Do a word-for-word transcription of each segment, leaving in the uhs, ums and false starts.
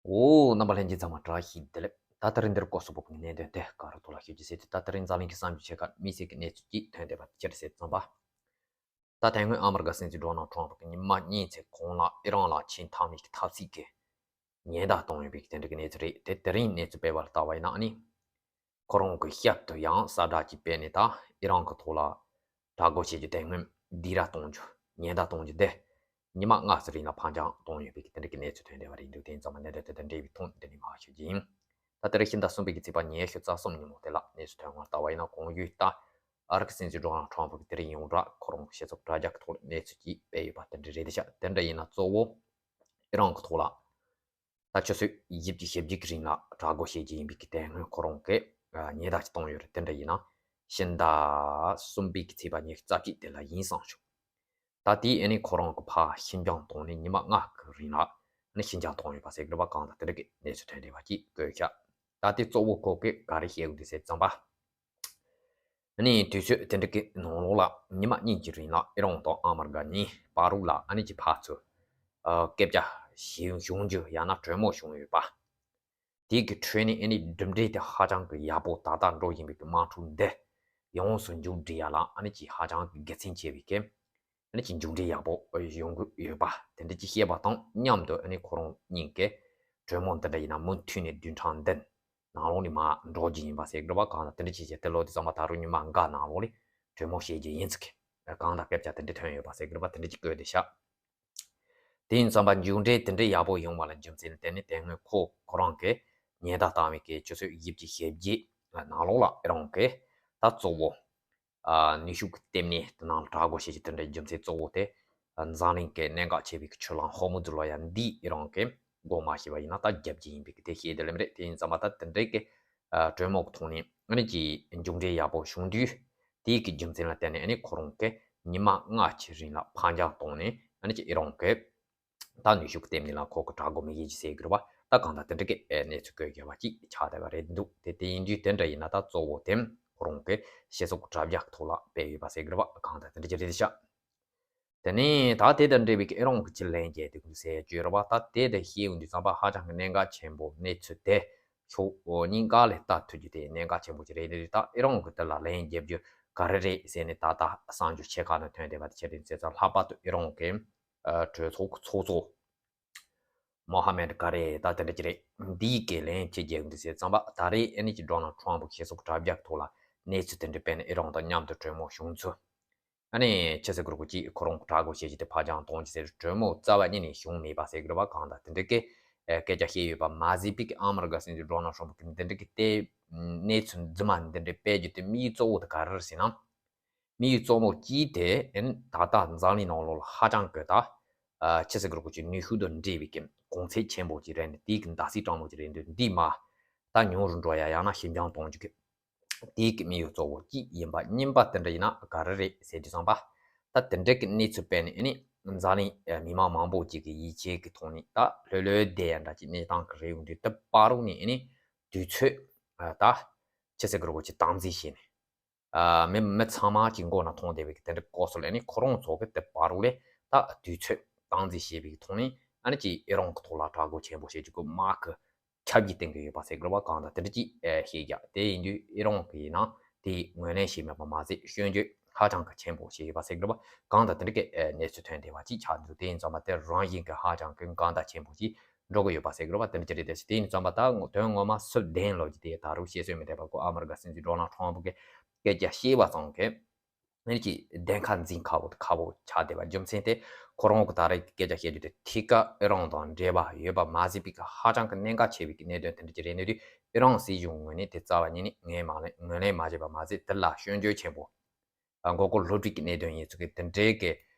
འོ། རྣམ་པ་ལྷན་རྒྱས་ཚང་མ་བཀྲ་ཤིས་བདེ་ལེགས། ད་ལྟ་རིང་འདིར་ལྐོག་ཟ་བོ་གི་གནད་དོན་དེ་ག་རུ་ཐོག་ལ་ཞུ་རྒྱུ་ཟེར་དུས། ད་ལྟ་རིང་འཛམ་གླིང་གི་གསར་འགྱུར་ཆེ་ཁག་དམིགས་བསལ་གྱི་གནས་ཚུལ་གཅིག་ཐོན་བསྡད་པ་ཕྱིར་ཟེར་ཙམ་པ། ད་དེ་སྔོན་ཨ་མི་རི་ཀ་སྲིད་འཛིན་ཌོ་ནལ་ཊམ་ཕུ་གིས་ཉི་མ་གཉིས་ཙམ་གོང་ལ་ཨི་རན་ལ་ཆེས་མཐའ་མའི་གི་འཐབ་རྩོད་ཀྱི་ཉེན་བརྡ་བཏང་ཡོད་པའི་དེ་འདྲ་གི་གནས་ཚུལ་རེད་དེ། དེ་རིང་གནས་ཚུལ་སྤེལ་བ་ལ་ལྟ་བ་ཡིན་ན་ཨ་ནི། ཁོ་རང་གི་ཞབས་ཏོག་ཡང་གསལ་བསྒྲགས་ཀྱིས་སྤེལ་ནས། ད་ཨི་རན་གྱི་ཐོག་ལ་དྲག་རྒོལ་བྱེད་རྒྱུ་དེ་སྔོན་ལྡིར་ར་གཏོང་རྒྱུ་ཉེན་བརྡ་གཏོང་རྒྱུ་དེ་ཉི་མ་ལྔ་ཙམ་རིང་ལ་ཕར་འགྱངས་གཏོང་ཡོད་པའི་དེ་འདྲ་གི་གནས་ཚུལ་ཐོན་བསྡད་པ་རེད་འདུག་དེ་ཡིན་ཙང་མ་གནད་དོན་དེ་འདྲ་འདྲེས་པའི་ཐོག་འདི་ནས་མར་ཞུ་རྒྱུ་ཡིན། ད་དེ་རིང་ཕྱི་ཟླ་གསུམ་པའི་གི་ཚེས་པ་ཉི་ཤུ་རྩ་གསུམ་ཉིན་མོ་དེ་ལ་གནས་ཚུལ་ཐོན་བ་ལྟ་བ་ཡིན་ན། གོང་ཡུལ་ད་ཨ་རི་གི་སྲིད་འཛིན་ཌོ་ནལ་ཊམ་ཕུ་གིས་དེ་རིང་ཡོངས་གྲགས་ཁོ་རང་གི་སྤྱི་ཚོགས་དྲ་རྒྱ་གི་ཐོག་ལ་གནས་ཚུལ་ཅིག་སྤེལ་ཡོད་པ་དེ་འདྲ་རེད་ཤག་དེ་འདྲ་ཡིན་ན་གཙོ་བོ་ཨི་རན་གྱི་ཐོག་ལ་ད་ཆུ་ཚོད་བཞི་བཅུ་ཞེ་བརྒྱད་ཀྱི་རིང་ལ་དྲག་རྒོལ་བྱེད་རྒྱུ་ཡིན་པའི་གི་དེ་སྔོན་ཁོ་རང་གིས་ཉེན་བརྡ་ཅིག་བཏང་ཡོད་རེད། དེ་འདྲ་ཡིན་ན་ཕྱི་ཟླ་གསུམ་པའི་གི་ཚེས་པ་ཉི་ཤུ་རྩ་གཅིག་དེ་ལ་ཡིན་བསམ་བྱུང་། ད་དེ་ཨ་ནི་ཁོ་རང་གིས་ཕར་ཕྱིར་འགྱངས་བཏང་ནས་ཉི་མ་ལྔ་གི་རིང་ལ་ཨ་ནི་ཕྱིར་འགྱངས་བཏང་ཡོད་པ་ཟེར་གི་རེད་པ། གང་ལྟར་དེ་འདྲ་གི་གནས་ཚུལ་ཐོན་བསྡད་པ་ཅིག་བཀོད་ཤག་ད་དེ་གཙོ་བོ་ཁོ་གིས་ག་རེ་བཤད་ཡོད་འདུག་ཟེར་ཙམ་པ། ཨ་ནི་དུས་ཚོད་དེ་འདྲ་གི་ནང་ལོགས་ལ་ཉི་མ་གཉིས་ཀྱི་རིང་ལ་ཨི་རན་དང་ཨ་མི་རི་ཀ་གཉིས་བར་དུ་ལ་ཨ་ནི་ཅིག་ཕར་ཚུར་ཨ་སྐད་ཆ་བྱུང་བྱུང་རྒྱུ་ཡང་ན་གྲོས་མོལ་བྱུང་ཡོད་པ། དེ་གི་ཁྲོད་ནས་ཨ་ནི་གྲུབ་འབྲས་དེ་ཧ་ཅང་གི་ཡག་པོ་ད་ལྟ་འགྲོ་བཞིན་པའི་གི་དམག་འཁྲུག་འདི་ཡོངས་སུ་མཇུག་སྒྲིལ་ཡ་ལ་ཨ་ནི་ཅིག་ཧ་ཅང་གི་དགེ་མཚན་ཆེ་བའི་གི་ཨ་ནི་ཅིག་མཇུག་འབྲས་ཡག་པོ་ཡོང་གི་ཡོད་པ་དེ་འདྲ་ཅིག་བཤད་པ་དང་མཉམ་དུ། ཨ་ནི་ཁོ་རང་གཉིས་ཀས་གྲོས་མོལ་འདི་འདྲ་ཡིན་ན་མུ་མཐུད་ནས་བདུན་ཕྲག་འདི་ནང་ལོགས་ནས་མར་འགྲོ་རྒྱུ་ཡིན་པ་ཟེར་གི་རེད་པ། གང་ལྟར་དེ་འདྲ་བྱས་བྱས་དེ་ལོ་དེ་ཙམ་པ་ད་རུང་ཉི་མ་འགའ་ནང་ལོགས་ལ་གྲོས་མོལ་བྱེད་རྒྱུ་ཡིན་ཟེར་གི། གང་ལྟར་སྐད་ཆ་དེ་འདྲ་ཐོན་ཡོད་པ་ཟེར་གི་རེད་པ། དེ་འདྲ་ཅིག་བཀོད་དེ་ཤག་དེ་ཡིན་ཙམ་པ་མཇུག་འབྲས་དེ་འདྲ་ཡག་པོ་ཡོང་བ་ལ་རྒྱུ་མཚན་དེ་ནི་དེ་སྔོན་ཁོ་ཁོ་རང་གིས་ཉེན་བརྡ་བཏང་བའི་གི་ཆུ་ཚོད་བཞི་བཅུ་ཞེ་བརྒྱད་ནང་ལོགས་ལ་ཨི་རན་གྱིས་ད་གཙོ་བོ་ཨ་ནུས་ཤུགས་ཀྱི་ལྟེ་གནས་དེ་ནང་ལ་དྲག་རྒོལ་བྱེད་རྒྱུ་དེ་འདྲའི་རྒྱུ་མཚན་གཙོ་བོ་དེ། ཨ་འཛམ་གླིང་གི་གནད་འགག་ཆེ་བའི་ཆུ་ལམ་ཧོར་མུ་ཛི་ལོ་ཡ་འདི་ཨི་རན་གྱིས་སྒོ་མ་ཕྱེ་བ་ཡིན་ན་ད་རྒྱབ་ཀྱི་ཡིན་པའི་གི་དེ་བཤད་དེ་ལེམ་རེད། དེ་ཡིན་ཙམ་པ་ད་དེ་འདྲའི་གི་ཨ་གྲོས་མོལ་གྱི་ཐོག་ནས་ཨ་ནི་ཀྱི་མཇུག་འབྲས་ཡག་པོ་བྱུང་དུས། དེའི་གི་རྒྱུ་མཚན་ལ་བརྟེན་ནས་ཨ་ནི་ཁོ་རང་གིས་ཉི་མ་ལྔ་ཅིག་རིང་ལ་ཕར་འགྱངས་བཏང་ནས་ཨ་ནི་ཀྱི་ཨི་རན་གྱིས་ད་ནུས་ཤུགས་ཀྱི་ལྟེ་གནས་ལ་ཁོ་གིས་དྲག་རྒོལ་མི་བྱེད་ཀྱི་ཟེར་གི་རེད་པ། ད་གང་ལྟར་དེ་འདྲ་གི་ཨེ་གནས་ཚུལ་བཀོད་ཡོད་པ་ཅིག་ཆགས་བསྡད་པ་རེད་འདུག་དེ་དེ་ཡིན་དུས་དེ་འདྲ་ཡིན་ན་ད་གཙོ་བོ་དེ་ཁོ་རང་གིས་སྤྱི་ཚོགས་དྲ་རྒྱ་གི་ཐོག་ལ་སྤེལ་ཡོད་པ་ཟེར་གི་རེད་པ། གང་ལྟར་དེ་འདྲ་ཅིག་རེད་ཤག་དེ་ནས་ད་དེ་དང་འབྲེལ་བའི་ཨི་རན་གྱིས་ཅི་ལན་བརྒྱབ་འདུག་ཟེར་བརྗོད་རེད་པ། ད་དེ་དང་བཤད་ཡོང་དུས་ཙམ་པ་ཧ་ཅང་གི་གནད་འགག་ཆེན་པོ། གནས་ཚུལ་དེ་ཕྱོགས་གཉིས་ཀ་ལ་ལྟ་ཐུབ་རྒྱུ་དེ་གནད་འགག་ཆེན་པོ་ཅིག་རེད་འདུག་ད་ཨི་རན་གྱིས་དེ་ལ་ལན་བརྒྱབ་རྒྱུ་ག་རེ་རེད་ཟེར་ནས་ད་ལྟ་གསར་འགྱུར་ཆེ་ཁག་ནང་ཐོན་བསྡད་པ་དེ་ཆ་འདྲ་ཡིན་ཙང་། ལྷག་པར་དུ་ཨི་རན་གྱི་ཨ་གྲོས་ཚོགས་ཀྱི་ཚོགས་གཙོ་མོ་ཧ་མེད་ཀ་རེ་ད་དེ་འདྲ་ཅིག་རེད། འདིས་གི་ལན་ཅི་བརྒྱབ་འདུག་ཟེར་ཙམ་པ། ད་རེས་ཨ་ནི་ཀྱི་ཌོ་ནལ་ཊམ་ཕུ་གིས་སྤྱི་ཚོགས་དྲ་རྒྱ་ཐོག་ལ་གནས་ཚུལ་དེ་འདྲ་སྤེལ་ནས་ཨི་རན་དང་མཉམ་དུ་གྲོས་མོལ་བྱུང་ཚུལ། ཨ་ནི་ཕྱི་ཟླ་དགུ་པ་གཅིག་ཁོ་རང་གིས་དྲག་རྒོལ་བྱེད་རྒྱུ་དེ་ཕར་འགྱངས་གཏོང་རྒྱུ་ཟེར་གྲོས་མོལ་རྩ་བ་ཉིད་ནས་བྱུང་མེད་པ་ཟེར་གི་རེད་པ། གང་ལྟར་དེ་འདྲ་གི་ཨེ་སྐད་ཆ་བཤད་ཡོད་པ་མ་ཟད་པའི་གི་ཨ་མི་རི་ཀ་སྲིད་འཛིན་ཌོ་ནལ་ཊམ་ཕུ་གིས་འདི་འདྲ་གི་ལྟའི་གནས་ཚུལ་རྫུན་མ་འདི་འདྲ་སྤེལ་རྒྱུ་དེ་དམིགས་ཡུལ་གཙོ་བོ་དེ་ག་རེ་རེད་ཟེར་ན། དམིགས་ཡུལ་གཙོ་བོ་གཅིག་དེ་ཨ་ནི་ད་ལྟ་འཛམ་གླིང་ནང་ལོགས་ལ་ཧ་ཅང་གི་ད་ཨ་ཕྱི་ཟླ་དགུ་པ་གཅིག་ནུས་ཤུགས་དང་འབྲེལ་བའི་གི་གོང་ཚད་ཆེན་པོ་ཅིག་རེད་འདུག་དེའི་གི་མདའ་སའི་གྲང་མོ་ཅིག་རེད་འདུག་འདི་མར་ད་ཉུང་རུ་འགྲོ་ཡ་ཡང་ན་ཕྱིར་འགྱངས་གཏོང་རྒྱུ་གི་དེའི་གི་དམིགས་ཡུལ་གཙོ་བོ་གཅིག་ཡིན་པ། གཉིས་པ་དེ་འདྲ་ཡིན་ན་ག་རེ་རེད་ཟེར་དུས་ཙམ་པ། ད་དེ་འདྲ་གི་གནས་ཚུལ་སྤེལ་ནས་ཨ་ནི་འཛམ་གླིང་མི་མང་མང་པོ་ཅིག་གི་ཡིད་ཆེས་ཀྱི་ཐོག་ནས་ད་ལྷོད་ལྷོད་བསྡད་ཡ་འདྲ་ཅིག་གནས་སྟངས་ཀྱི་རེད་འདུག་དེ་བར་དུ་ནས་ཨ་ནི་དུས་ཚོད་ད་ཕྱི་ཟླ་དགུ་པ་གཅིག་སྟངས་འཛིན་བྱས་ནས། ཨ་མི་མི་ཚང་མ་གི་མགོ་ནས་མཐོང་བསྡད་པའི་གི་དེ་འདྲ་སྐོར་སོགས་ལ་ཨ་ནི་ཁོ་རང་ཚོ་གི་དེ་བར་དུ་ལ་ད་དུས་ཚོད་སྟངས་འཛིན་བྱས་པའི་གི་ཐོག་ནས་ཨ་ནི་ཅིག་ཨི་རན་གི་ཐོག་ལ་དྲག་རྒོལ་ཆེན་པོ་བྱེད་རྒྱུ་གི་དམག་གི་ཁྱབ་ཀྱི་བསྟན་གི་ཡོད་པ་ཟེར་གི་རེད་པ། གང་ལྟར་དེ་འདྲ་ཅིག་ཨེ་བཤད་རྒྱུ་དེ་ཡིན་དུས་ཨི་རན་གི་ཡིན་ན་དེ་ངོས་ལེན་བྱས་མེད་པ་མ་ཟད་སྐྱོན་བརྗོད་ཧ་ཅང་གི་ཆེན་པོ་བྱས་ཡོད་པ་ཟེར་གི་རེད་པ། གང་ལྟར་དེ་འདྲ་གི་ཨེ་གནས་ཚུལ་ཐོན་བསྡད་པ་ཅིག་ཆགས་འདུག་དེ་ཡིན་ཙང་མ་དེ་རང་བཞིན་གི་ཧ་ཅང་གི་འགལ་ཟླ་ཆེན་པོ་ཅིག་འགྲོ་གི་ཡོད་པ་ཟེར་གི་རེད་པ། དེ་འདྲ་ཅིག་རེད་དེ། དེ་ཡིན་ཙང་མ་ད་དོན་ངོ་མ་སུ་བདེན་ལོ་རྒྱུ་དེ་ད་རུང་བཤད་སྲོལ་མི་བདེ་བ་གོ་ཨ་མི་རི་ཀ་སྲིད་འཛིན་ཌོ་ནལ་ཊམ་ཕུ་གི་སྐད་ཆ་བཤད་པ་ཙམ་གི་ཨ་ནི་ཅིག་བདེན་ཁ་འཛིན་ཁག་པོ་ཁག་པོ་ཆགས་བསྡད་པ་རྒྱུ་མཚན་དེ་ཁོ་རང་གི་ད་རེས་ཀྱི་སྐད་ཆ་བཤད་རྒྱུ་དེ་ཐད་ཀར་ཨི་རན་དང་འབྲེལ་བ་ཡོད་པ་མ་ཟད་པའི་གི་ཧ་ཅང་གི་གནད་འགག་ཆེ་བའི་གི་གནད་དོན་དེ་འདྲ་ཅིག་རེད་འདུག་ཨི་རན་སྲིད་གཞུང་ངོས་ནས་དེ་རྩ་བ་ཉིད་ནས་ངོས་མ་ལེན་ངོས་ལེན་མ་བྱས་པ་མ་ཟད་དེ་ལ་སྐྱོན་བརྗོད་ཆེན་པོ། མགོ་སྐོར་སློབ་ཁྲིད་ཀྱི་གནད་དོན་ཡིན་ཚུལ་གྱི་དེ་འདྲའི་གི་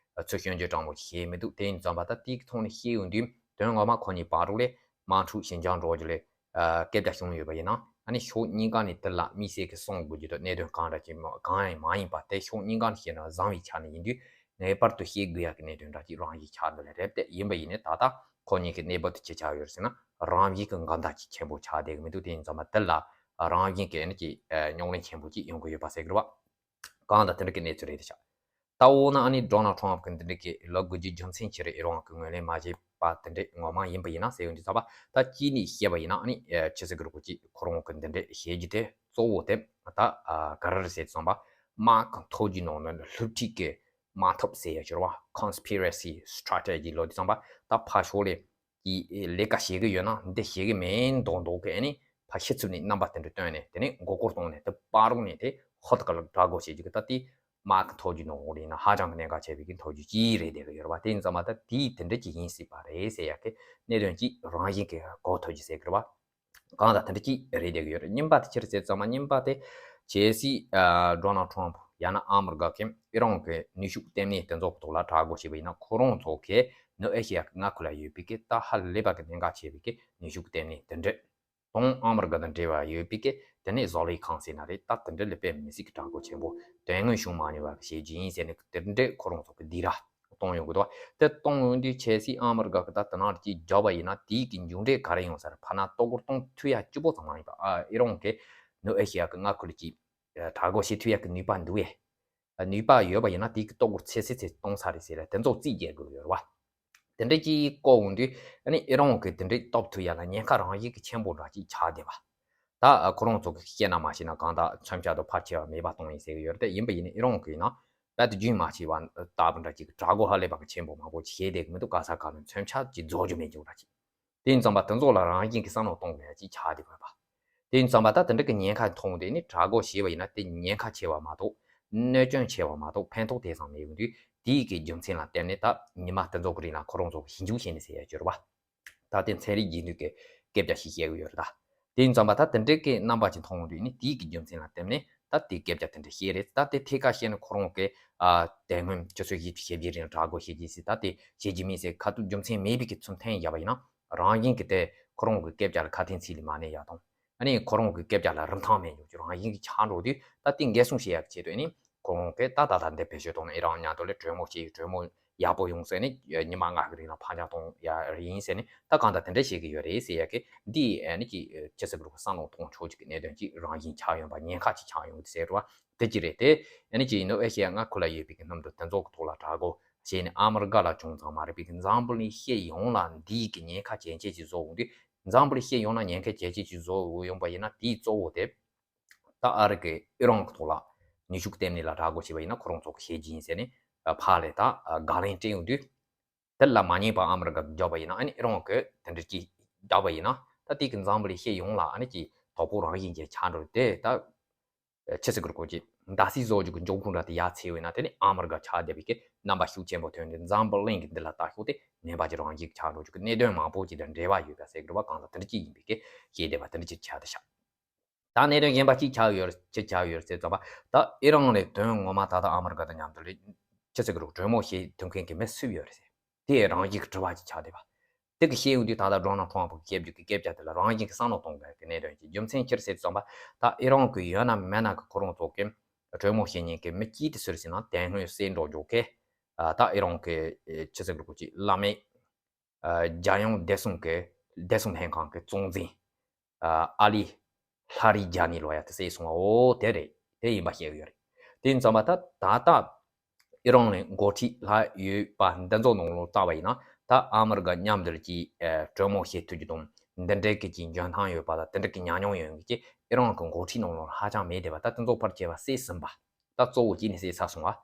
ཚུལ་སྐྱོན་བརྗོད་དྲང་མོ་བྱས་མི་འདུག་དེ་ཡིན་ཙམ་པ་ད་དེའི་ཐོག་ནས་བཤད་ཡོང་དུས་དོན་ངོ་མ་ཁོ་གཉིས་བར་དུ་ལས་དམག་འཁྲུག་ཞི་འཇགས་འགྲོ་རྒྱུ་ལས་སྐད་ཆ་བྱུང་ཡོད་པ་ཡིན་ན། ཨ་ནི་ཕྱོགས་གཉིས་ཀ་ནས་དེ་ལ་དམིགས་བསལ་གྱི་གསུང་དགོས་རྒྱུ་དང་གནད་དོན་གང་འདྲ་ཅིག་གང་ཡང་མ་ཡིན་པ་དེ་ཕྱོགས་གཉིས་ཀ་ནས་བཤད་ན་བཟང་བའི་ཆ་ནས་ཡིན་དུས་ངེས་པར་དུ་བཤད་དགོས་ཡག་གི་གནད་དོན་འདྲ་ཅིག་རང་བཞིན་ཆགས་འདུག་ལས་རེད་དེ། ཡིན་པ་ཡིན་ནའི་ད་ལྟ་ཁོ་གཉིས་ཀྱི་གནས་བབ་དེ་ཅི་ཆགས་ཡོད་ཟེར་ན་རང་བཞིན་གྱི་འགལ་ཟླ་ཅིག་ཆེན་པོ་ཆགས་བསྡད་ཀྱི་མི་འདུག་དེ་ཡིན་ཙམ་པ་དེ་ལ་རང་བཞིན་གྱི་ཨ་ནི་ཅིག་རྙོག་གླེང་ཆེན་པོ་ཅིག་ཡོང་གི་ཡོད་པ་ཟེར་གི་རེད་བ། གང་ལྟར་དེ་འདྲ་གི་གནས་ཚུལ་རེད་དེ་ཤག་ལྟ་བུ་ན་ཨ་ནི་ཌོ་ནལ་ཊམ་གི་འདི་འདྲ་གི་ལབ་དགོས་རྒྱུ་རྒྱུ་མཚན་ཅི་རེད། ཨི་རན་གི་ངོས་ལེན་མ་བྱས་པ་དེ་འདྲ་ངོ་མ་ཡིན་པ་ཡིན་ན་ཟེར་ཡོང་དུས་ཙམ་པ། ད་གཅིག་ནས་བཤད་པ་ཡིན་ན་ཨ་ནི་ཨེ་ཆི་ཟེར་གི་རེད་གོ། གཅིག་ཁོ་རང་གི་འདི་འདྲ་བཤད་རྒྱུ་དེ་གཙོ་བོ་དེ་ད་ཨ་ག་རེ་རེད་ཟེར་དུས་ཙམ་པ། དམག་གི་ཐོག་གི་ནང་ནས་སློབ་ཁྲིད་ཀྱི་དམག་འཐབ་ཟེར་ཡ་ཅིག་ཡོད་རེད་བ། Conspiracy Strategy ལབ་དུས་ཙམ་པ། ད་ཕར་ཕྱོགས་ལ་གི་ལས་ཀ་བྱེད་ཀྱི་ཡོད་ན་འདི་བྱེད་ཀྱི་མིན་མདོག་མདོག་གི་ཨ་ནི་ཕར་ཤི་ཚུལ་ནས་རྣམ་པ་དེ་འདྲ་སྟོན་ནས། དེ་ནས་མགོ་སྐོར་གཏོང་ནས་དེ་སྤང་རོགས་ནས་དེ་ཧོ་ད་ག་ལ་དྲག་རྒོལ་བྱེད་རྒྱུ་གི། ད་དེ་དམག་གི་ཐོག་གི་ནང་ལ་ཡིན་ན་ཧ་ཅང་གི་གནད་འགག་ཆེ་བའི་གི་ཐོག་གི་གཅིག་རེད་བསྡད་ཀྱི་ཡོད་རེད་བ། དེ་ཡིན་ཙམ་པ་ད་དེ་དེ་འདྲ་གཅིག་ཡིན་སྲིད་པ་རེད་ཟེར་ཡ་གི་གནད་དོན་གཅིག་རང་བཞིན་གྱི་གོ་ཐོས་ཀྱི་ཟེར་གི་རེད་བ། གང་ལྟར་དེ་འདྲ་གཅིག་རེད་བསྡད་ཀྱི་ཡོད་རེད། གཉིས་པ་དེ་ཅི་རེད་ཟེར་དུས་ཙམ་པ། གཉིས་པ་དེ་གལ་སྲིད་ཨ་ཌོ་ནལ་ཊམ་ཡང་ན་ཨ་མི་རི་ཀ་གིས་ཨི་རན་གྱི་ནུས་ཤུགས་ལྟེ་གནས་དེ་ཚོ་གི་ཐོག་ལ་དྲག་རྒོལ་བྱས་པ་ཡིན་ན། ཁོ་རང་ཚོ་གི་ནུབ་ཨེ་ཤི་ཡ་གི་མངའ་ཁུལ་ལ་ཡོད་པའི་གི་ད་ཧ་ལས་པ་གི་གནད་འགག་ཆེ་བའི་གི་ནུས་ཤུགས་ལྟེ་གནས་དེ་འདྲ་དང་། ཨ་མི་རི་ཀ་དང་འབྲེལ་བ་ཡོད་པའི་གི་དེ་ནས་བཟོ་ལས་ཁང་ཟེར་ན་རེད། ད་དེ་འདྲ་ལ་དཔེ་མི་སྲིད་ཀྱི་དྲག་རྒོལ་ཆེན་པོ་དོན་དངོས་བྱུང་མ་མྱོང་བ་གི་བྱས་རྒྱུ་ཡིན་ཟེར་ནས་དེ་འདྲས་ཁོ་རང་ཚོ་གི་སྡིགས་ར་གཏོང་ཡོང་གི་འདུག་བ། དེ་གཏོང་ཡོང་དུས་ཆེ་སྲིད་ཨ་མི་རི་ཀ་གི་ད་དེ་ནང་གཅིག་རྒྱབ་པ་ཡིན་ན་དེའི་གི་མཇུག་འབྲས་ག་རེ་ཡོང་ས་རེད། ཕར་ན་ལྟོ་གོར་གཏོང་ཐུབ་ཡ་གཅིག་པོ་ཙམ་མ་ཡིན་པ། ཨ་ཨི་རན་གི་ནུབ་ཨེ་ཤི་ཡ་གི་མངའ་ཁུལ་གྱི་དྲག་རྒོལ་བྱེད་ཐུབ་ཡ་གི་ནུས་པ་འདུག་ཨེ། ནུས་པ་ཡོད་པ་ཡིན་ན་དེའི་གི་ལྟོ་གོར་ཚེ་ཚེ་ཚེ་གཏོང་ས་རེད་ཟེར་ལ་དེ་ཚོ་རྩིས་རྒྱག་དགོས་ཡོད་རེད་བ། དེ་འདྲ་གཅིག་བཀོད་འོང་དུས་ཨ་ནི་ཨི་རན་གི་དེ་འདྲའི་སྟོབས་ཐུབ་ཡ་ལ་ཉེན་ཁ་རང་བཞིན་གྱི་ཆེན་པོ་འདྲ་གཅིག་ཆགས་བསྡད་པ། ད་ཁོ་རང་ཚོ་གི་བཤད་ན་མ་ཤེས་ན་གང་ལྟར་མཚོན་ཆ་དང་ཕལ་ཆེ་བ་མེད་པ་གཏོང་ཡིན་ཟེར་གི་ཡོད་རེད། དེ་ཡིན་པ་ཡིན་ན་ཨི་རན་གི་ཡིན་ན་རྦད་དེ་རྒྱུན་མ་ཆད་པ་ལྟ་བུ་འདྲ་གཅིག་གི་དྲག་རྒོལ་ཧ་ལས་པ་གི་ཆེན་པོ་མང་པོ་ཅིག་བྱས་བསྡད་གི་མི་འདུག་ག་ས་ག་ནས་མཚོན་ཆ་ཅིག་རྫོགས་རྒྱུ་མེད་རྒྱུ་འདྲ་གཅིག་དེ་ཡིན་ཙམ་པ་དེ་ཚོ་ལ་རང་བཞིན་གྱི་བསམ་བློ་གཏོང་དགོས་ཡ་ཅིག་ཆགས་བསྡད་དགོས་པ། དེ་ཡིན་ཙམ་པ་ད་དེ་འདྲ་གི་ཉེན་ཁ་མཐོང་དུས་ནི་དྲག་རྒོལ་བྱས་པ་ཡིན་ན་དེ་ཉེན་ཁ་ཆེ་བ་མ་གཏོགས་གནོད་སྐྱོན་ཆེ་བ་མ་གཏོགས་ཕན་ཐོགས་དེ་ཙམ་མེད་ཡོང་དུས། དེའི་གི་རྒྱུ་མཚན་ལ་བརྟེན་ནས་ད་ཉི་མ་དེ་ཚོ་གི་རིང་ལ་ཁོ་རང་ཚོ་གི་ཞིབ་འཇུག་བྱས་ནས་ཟེར་ཡ་ཅིག་ཡོད་རེད་བ། ད་དེ་ཚན་རིག་རྒྱུན་མཐུད་ཀྱི་སྐད་ཆ་ཞིག་བཤད་གི་ཡོད་རེད་ད། དེ་ཡིན་ཙམ་པ་ད་དེ་འདྲ་གི་རྣམ་པ་ཅིག་མཐོང་དུས་ནི་དེའི་གི་རྒྱུ་མཚན་ལ་བརྟེན་ནས་ད་དེ་སྐད་ཆ་དེ་འདྲ་བཤད་རེད། ད་དེ་ཐད་ཀར་བཤད་ན་ཁོ་རང་གི་ཨ་དེ་སྔོན་ཆུ་ཚོད་བཞི་བཅུ་ཞེ་བཞི་རིང་དྲག་རྒོལ་བྱེད་ཀྱི་ཟེར། ད་དེ་བྱེད་ཀྱི་མིན་ཟེར་ཁ་ཐུག་རྒྱུ་མཚན་མེད་པའི་གི་ཚུལ་འཐེན་བཞག་པ་ཡིན་ན། རང་བཞིན་གྱི་དེ་ཁོ་རང་གི་སྐད་ཆ་ལ་ཁ་དན་ཚིག་ལས་མ་གནས་ཡ་དང་། ཨ་ནི་ཁོ་རང་གི་སྐད་ཆ་ལ་རིན་ཐང་མེད་འགྱོ་རྒྱུ་རང་བཞིན་གྱི་ཆགས་འགྲོ་དུས། ད་དེ་འགན་སྲུང་བྱེད་ཡག་ཆེད་དུ་ཨ་ནི་ཁོ་རང་གིས་ད་ད་ད་འདི་བེད་སྤྱོད་གཏོང་ནས་ཨི་རན་མཉམ་དུ་ལ་གྲོས་མོལ་བྱེད། གྲོས་མོལ་ཡག་པོ་ཡོང་ཟེར་ནས་ཉི་མ་ལྔ་གི་རིང་ལ་ཕར་འགྱངས་གཏོང་ཡ་ཡིན་ཟེར་ནས། ད་གང་ལྟར་དེ་འདྲ་བྱེད་ཀྱི་ཡོད་རེད་ཟེར་ཡ་གི་འདི་ཨ་ནི་ཅིག་ཅི་ཟེར་དགོས་རེད། བསམ་བློ་གཏོང་ཆོག་ཅིག་གི་གནད་དོན་ཅིག་རང་བཞིན་ཆགས་ཡོང་པ། ཉེན་ཁ་ཅིག་ཆགས་ཡོང་གི་ཟེར་བ་དེ་ཅི་རེད། དེ་ཨ་ནི་ཅིག་ཡིན་ནོ། ཨེ་ཤེ་ཡ་མངའ་ཁུལ་ལ་ཡོད་པའི་གི་གནམ་གྲུ་དེ་ཚོ་གི་ཐོག་ལ་དྲག་རྒོལ་བྱས་ནས་ཨ་མི་རི་ཀ་ལ་བྱུང་ཙང་མ་རེད་པའི་གི་འཛམ་བུ་གླིང་སྤྱི་ཡོངས་ལ་འདིའི་གི་ཉེན་ཁ་ཇེ་ཆེ་ཅིག་བཟོ་འོང་དུས། འཛམ་བུ་གླིང་སྤྱི་ཡོངས་ལ་ཉེན་ཁ་ཇེ་ཆེ་ཅིག་བཟོ་འོང་ཡོང་པ་ཡིན་ན་དེའི་གཙོ་བོ་དེ་ད་ཨ་རི་གི་ཨི་རན་གི་ཐོག་ལ་ནུས་ཤུགས་ལྟེ་གནས་ལ་དྲག་རྒོལ་བྱས་པ་ཡིན་ན་ཁོ་རང་ཚོ་གི་བྱས་རྗེས་ཡིན་ཟེར་ནས་ཕར་ལ་ད་དགག་ལན་སྤྲད་ཡོང་དུས། དེ་ལ་མ་ཉན་པ་ཨ་མི་རི་ཀ་གིས་རྒྱབ་པ་ཡིན་ན་ཨ་ནི་ཨི་རན་གིས་དེ་འདྲ་ཅིག་རྒྱབ་པ་ཡིན་ན། ད་དེ་གི་འཛམ་བུ་གླིང་སྤྱི་ཡོངས་ལ་ཨ་ནི་ཅིག་དོ་ཕོག་རང་བཞིན་ཅན་ཆགས་འགྲོ་དེ། ད་ཆི་ཟེར་དགོས་རེད། ཁོ་ཅིག་མདའ་སྲིད་བཟོ་རྒྱུ་གི་འབྱུང་ཁུངས་འདྲ་དེ་ཡར་ཚུད་པ་ཡིན་ན་དེ་ནི་ཨ་མི་རི་ཀ་ཆགས་བསྡད་པའི་གི་རྣམ་པ་ཤུགས་ཆེན་པོ་ཐོན་ཏེ། འཛམ་བུ་གླིང་གི་འདི་ལ་ལྟ་ཞོག་དེ་ནད་པ་ཅིག་རང་བཞིན་ཆགས་འགྲོ་རྒྱུ་གི་གནད་དོན་མང་པོ་ཅིག་དང་འབྲེལ་བ་ཡོད་པ་ཟེར་གི་རེད་བ། གང་ལ་དེ་འདྲ་ཅིག་ཡིན་པའི་གི་ཤེས་བསྡད་པ་དེ་འདྲ་ཅིག་ཆགས་བསྡད་ཤག་ད་གནད་དོན་གཞན་པ་ཅིག་ཆགས་ཡོད་རེད། ཅི་ཆགས་ཡོད་རེད་ཟེར་ཙམ་པ། ད་ཨི་རན་ལ་དོན་ངོ་མ་ད་ལྟ་ཨ་མི་རི་ཀ་དང་མཉམ་དུ་ལ་ཆི་ཟེར་གི་རེད། གྲོས་མོལ་བྱེད་ཐུབ་མཁན་གྱི་མི་སུ་ཡོད་རེད་ཟེར། དེ་རང་བཞིན་གྱི་དྲི་བ་ཅིག་ཆགས་བསྡད་པ། དེ་གི་བཤད་ཡོང་དུས་ད་ལྟ་ཌོ་ནལ་ཊམ་པ་གིས་བཤད་རྒྱུ་གི་སྐད་ཆ་དེ་ལ་རང་བཞིན་གྱི་བསམ་བློ་གཏོང་དགོས་ཀྱི་གནད་དོན་གྱི་རྒྱུ་མཚན་ཅི་རེད་ཟེར་ཙམ་པ། ད་ཨི་རན་གྱི་ཡོད་ན་མེད་ན་གི་ཁོ་རང་ཚོ་གི་གྲོས་མོལ་བྱེད་མཁན་གྱི་མི་གཅིག་དེ་སུ་རེད་ཟེར་ན། དེ་སྔོན་གསན་འགྲོ་རྒྱུ་གི་ད་ཨི་རན་གྱི་ཆི་ཟེར་གི་རེད། ཁོ་ཅིག་བླ་མེད་རྒྱལ་ཡོངས་བདེ་སྲུང་གི་བདེ་སྲུང་ལྷན་ཁང་གི་གཙོ་འཛིན་ཨ་ལི་ལྷ་རི་རྒྱ་ནི་ལོ་ཡ་དེ་སུ་རེད་སོང་བ། འོ་དེ་རེད། དེ་ཡིན་པ་བཤད་གི་ཡོད་རེད། དེ་ཡིན་ཙམ་པ་ད་ད་ལྟ་ཨི་རན་ལ་འགོ་ཁྲིད་ལྷག་ཡོད་པ་འདི་ཚོ་ནང་ལོགས་ལྟ་བ་ཡིན་ན། ད་ཨ་མི་རི་ཀ་མཉམ་དུ་ཀྱི་གྲོས་མོལ་བྱེད་ཐུབ་རྒྱུ་དང་། འདི་འདྲའི་གི་ཀྱི་འཇོན་ཐང་ཡོད་པ་དང་། དེ་འདྲའི་གི་ཉམས་མྱོང་ཡོད་མཁན་གྱི་ཨི་རན་གྱི་འགོ་ཁྲིད་ནང་ལོགས་ཧ་ཅང་མེད་བསྡད་པ། ད་དེ་ཚོ་ཕལ་ཆེ་བ་བསད་ཟིན་པ། ད་གཙོ་བོ་གཅིག་ནས་བསད་ཚར་སོང་བ།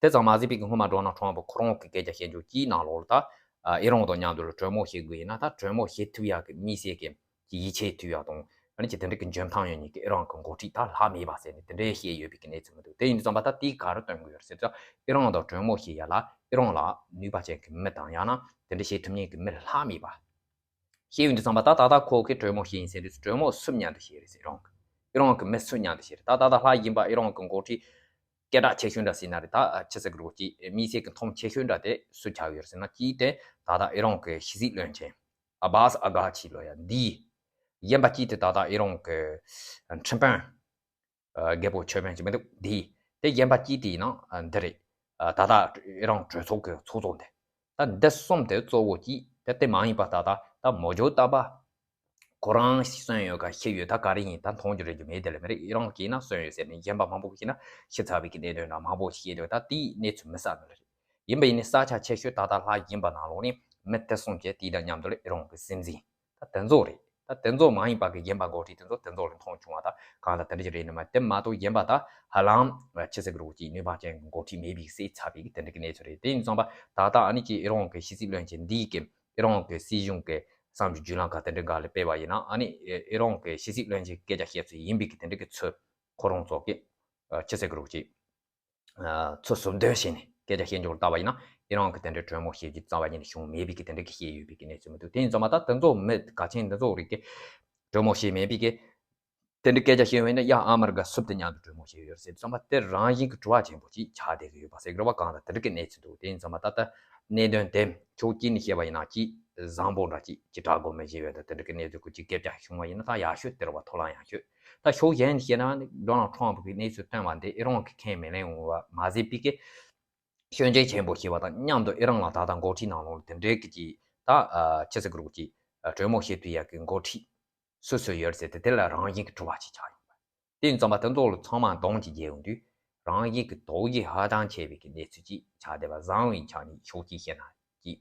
དེ་ཙམ་མ་ཟད་པའི་གི་སྔོན་མ་ཌོ་ནལ་ཊམ་པ་ཁོ་རང་གི་སྐད་ཆ་བཤད་རྒྱུ་གཅིག་ནང་ལོགས་ལ་ད་ཨ་ཨི་རན་དང་མཉམ་དུ་ལ་གྲོས་མོལ་བྱེད་དགོས་ཡིན་ན། ད་གྲོས་མོལ་བྱེད་ཐུབ་ཡག་གི་དམིགས་བསལ་གྱི་ཀྱི་ཡིད་ཆེས་ཐུབ་ཡག་དང་། ཨ་ནི་ཀྱི་དེ་འདྲ་གི་འཇོན་ཐང་ཡོད་མཁན་གྱི་ཨི་རན་གྱི་འགོ་ཁྲིད་ད་ལྷག་མེད་པ་ཟེར་ནས་དེ་འདྲ་བཤད་ཡོད་པའི་གི་གནས་ཚུལ་མི་འདུག་དེ་ཡིན་དུས་ཙམ་པ་ད་དེས་ག་རེ་སྟོན་གི་ཡོད་རེད་ཟེར་ཙང་། ཨི་རན་དང་གྲོས་མོལ་བྱེད་ཡ་ལ་ཨི་རན་ལ་ནུས་པ་ཅན་གྱི་མི་དང་། ཡང་ན་དེ་འདྲ་བྱེད་ཐུབ་མཁན་གྱི་མི་ལྷག་མེད་པ། བཤད་ཡོང་དུས་ཙམ་པ་ད་ད་ལྟ་ཁོ་གིས་གྲོས་མོལ་བྱེད་ཡིན་ཟེར་དུས། གྲོས་མོལ་སུ་མཉམ་དུ་བྱེད་རེད་ཟེར། ཨི་རན་གྱི་ཨི་རན་གྱི་མི་སུ་མཉམ་དུ་བྱེད་རེད། ད་ད་ལྟ་ལྷག་ཡིན་པ་ཨི་རན་གྱི་འགོ་ཁྲིད་སྐད་གྲགས་ཆེ་ཤོས་འདྲ་ཟེར་ན་རེད། ད་ཆི་ཟེར་གི་རེད། ཀྱི་དམིགས་བསལ་གྱི་མཐོང་ཆེ་ཤོས་འདྲ་དེ་སུ་ཆགས་ཡོད་རེད་ཟེར་ན། གཅིག་དེ་ད་ལྟ་ཨི་རན་གྱི་ཕྱི་སྲིད་བློན་ཆེན་ཨ་བྷ་སི་ཨ་གྷ་ཆི་ལོ་ཡ་འདི། གཞན་པ་གཅིག་དེ་ད་ལྟ་ཨི་རན་གྱི་ཁྲིམས་དཔོན། ཨ་རྒད་པོ་ཆོས་དཔོན་ཅིག་མི་འདུག་འདི། དེ་གཞན་པ་གཅིག་དེ་ཡིན་ན་ཨ་འདི་རེད། ཨ་ད་ལྟ་ཨི་རན་གྲོས་ཚོགས་ཀྱི་ཚོགས་གཙོ་འདི། ད་འདི་གསུམ་དེ་གཙོ་བོ་གཅིག་དེ་དེ་མ་ཡིན་པ་ད་ལྟ་ད་མོ་ཇོ་ཏ་པ། ཁོ་རང་གསོན་ཡོད་ག་ཤི་ཡོད་ད་ག་རེ་ཡིན་ད་མཐོང་རྒྱུ་རེད་རྒྱུ་མེད་དེ་ལས་མི་རེད། ཨི་རང་གིས་ན་གསོན་ཡོད་ཟེར་ནས་གཞན་པ་མང་པོ་གིས་ན་ཤི་ཚར་བའི་གི་གནད་དོན་འདྲ་མང་པོ་ཞིག་བཤད་འདུག་ད་དེའི་གནས་ཚུལ་མི་གསལ་ནི་རེད། ཡིན་པ་ཡིན་ནའི་ས་ཆ་ཆེ་ཤོས་ད་ལྟ་ལྷ་ཡིན་པ་ནང་ལོགས་ནས་མི་དེ་གསུམ་བྱས་དེ་དང་མཉམ་དུ་ལ་ཨི་རང་གི་སྲིད་འཛིན་ད་དེ་ཚོ་རེད། ད་དེ་ཚོ་མ་ཡིན་པ་གི་རྒན་པ་འགོ་ཁྲིད་དེ་ཚོ་དེ་ཚོ་ལ་མཐོང་བྱུང་བ་ད་གང་ལ་དེ་འདྲ་ཞིག་རེད་ནི་མ་དེ་མ་གཏོགས་རྒན་པ་ད་ཧ་ལམ་ཕྱི་སྲིད་གི་རོགས་ཀྱི་ནུས་པ་ཅན་གི་འགོ་ཁྲིད་མེད་པའི་སྲིད་ཚབ་པའི་གི་དེ་འདྲ་གི་གནས་ཚུལ་རེད། དེ་ཡིན་ཙང་པ་ད་ལྟ་ཨ་ནི་ཀྱི་ཨི་རང་གི་ཕྱི་སྲིད་བློན་ཆེན་འདིའི་གི་ཨི་རང་གི་སྲིད་གཞུང་གི་བསམ་རྒྱུ་བརྒྱུད་ལམ་ཁག་དེ་འདྲ་འགའ་ལ་སྤེལ་བ་ཡིན་ན་ཨ་ནི་ཨི་རང་གི་ཕྱི་སྲིད་བློན་ཆེན་སྐད་ཆ་བཤད་ཚུལ་ཡིན་པའི་གི་དེ་འདྲ་གི་ཚུལ་ཁོ་རང་ཚོ་གི་ཕྱི་སྲིད་གི་རོགས་ཀྱི་ཚུལ་ཟུར་འདོན་བྱས་ནས་སྐད་ཆ་བཤད་འཇོག་ལྟ་བ་ཡིན་ན་ཨི་རང་གི་དེ་འདྲའི་གྲོས་མོལ་བྱེད་རྒྱུ་རྩ་བ་ཉིད་ནས་བྱུང་མེད་པའི་གི་དེ་འདྲ་གི་བཤད་ཡོད་པའི་གི་གནས་ཚུལ་མི་འདུག་དེ་ཡིན་ཙང་མ་ད་དེ་ཚོ་མི་གལ་ཆེན་འདི་ཚོ་རིགས་ཀྱི་གྲོས་མོལ་བྱེད་མེད་པའི་གི་དེ་འདྲའི་སྐད་ཆ་བཤད་ཡོད་ན་ཡ་ཨ་མི་རི་ཀ་སུབ་དེ་མཉམ་དུ་གྲོས་མོལ་བྱེད་ཡོད་ཟེར་ཙང་མ་དེ་རང་བཞིན་གི་དྲི་བ་ཆེན་པོ་ཅིག་ཆགས་བསྡད་ཀྱི་ཡོད་པ་ཟེར་གི་རེད་བ། གང་ལྟར་དེ་འདྲ་གི་གནས་ཚུལ་འདུག་དེ་ཡིན་ཙང་མ་ད་ལྟ་གནད་དོན་དེ་ཕྱོགས་གཅིག་ནས་བཤད་པ་ཡིན་ན་ཅིག་བཟང་པོ་འདྲ་ཅིག་ཅིག་དྲག་དགོས་མེད་བྱེད་ཡོད་ད་དེ་འདྲ་གི་གནས་ཚུལ་ཁུལ་གྱི་སྐད་ཆ་བྱུང་བ་ཡིན་ན་ད་ཡག་ཤོས་དེ་རེད་བ། ཐོ་ལམ་ཡག་ཤོས། ད་ཕྱོགས་གཞན་ནས་བཤད་ན་ཌོ་ནལ་ཁྲོམ་ཕུ་གི་གནས་ཚུལ་བཏོན་པ་འདི་ཨི་རང་གི་ཁས་མི་ལེན་འོང་བ་མ་ཟད་པའི་གི་སྐྱོན་བརྗོད་ཆེན་པོ་བྱས་པ་དང་མཉམ་དུ་ཨི་རང་ལ་ད་ལྟ་འགོ་ཁྲིད་ནང་ལོགས་ལ་དེ་འདྲའི་གི་ཅིག་ད་ཕྱི་སྲིད་གི་རོགས་ཀྱི་གྲོས་མོལ་བྱེད་ཐུབ་ཡག་གི་འགོ་ཁྲིད་སུ་སུ་ཡོད་ཟེར་ཏེ་དེ་ལ་རང་བཞིན་གི་དྲི་བ་ཅིག་ཆགས་ཡོང་བ། དེ་ཡིན་ཙང་མ་དེ་ཚོ་ལ་ཚང་མ་གདོང་གཅིག་བརྒྱབ་ཡོང་དུས་རང་བཞིན་གི་དོགས་གཞི་ཧ་ཅང་ཆེ་བའི་གི་གནས་ཚུལ་ཅིག་ཆགས་བསྡད་པ། བཟང་བའི་ཆ་ནས་ཕྱོགས་གཅིག་བཤད་ན་ཅིག་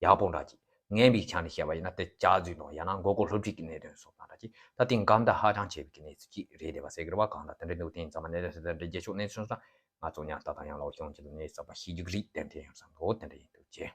ཡག་པོ་འདྲ་ཅིག་ངན་པའི་ཆ་ནས་བཤད་པ་ཡིན་ན་དེ་སྐྱག་རྫུན་དང་ཡང་ན་མགོ་སྐོར་སློབ་ཁྲིད་ཀྱི་གནད་དོན་སོགས་དང་འདྲ་ཅིག་ད་དེ་འགལ་ཟླ་ཧ་ཅང་ཆེ་བའི་གི་གནས་ཚུལ་ཅིག་རེད་བསྡད་པ་ཟེར་གི་རེད་བ། གང་ལྟར་དེ་འདྲ་འདུག་དེ་ཡིན་ཙང་མ་གནད་དོན་དེ་འདྲ་རྒྱལ་ཕྱོགས་གནས་ཚུལ་སོགས་ང་ཚོ་ཉར་ལྟ་དང་ཡང་ལོ་གཞོན་ཆེད་དུ་ནས་གསར་པ་ཤེས་རྒྱུ་རིགས་ཏན་ཏན་ཡོང་ས་འདུག་དེ་འདྲ་ཡིན་འདུག་ཅེས།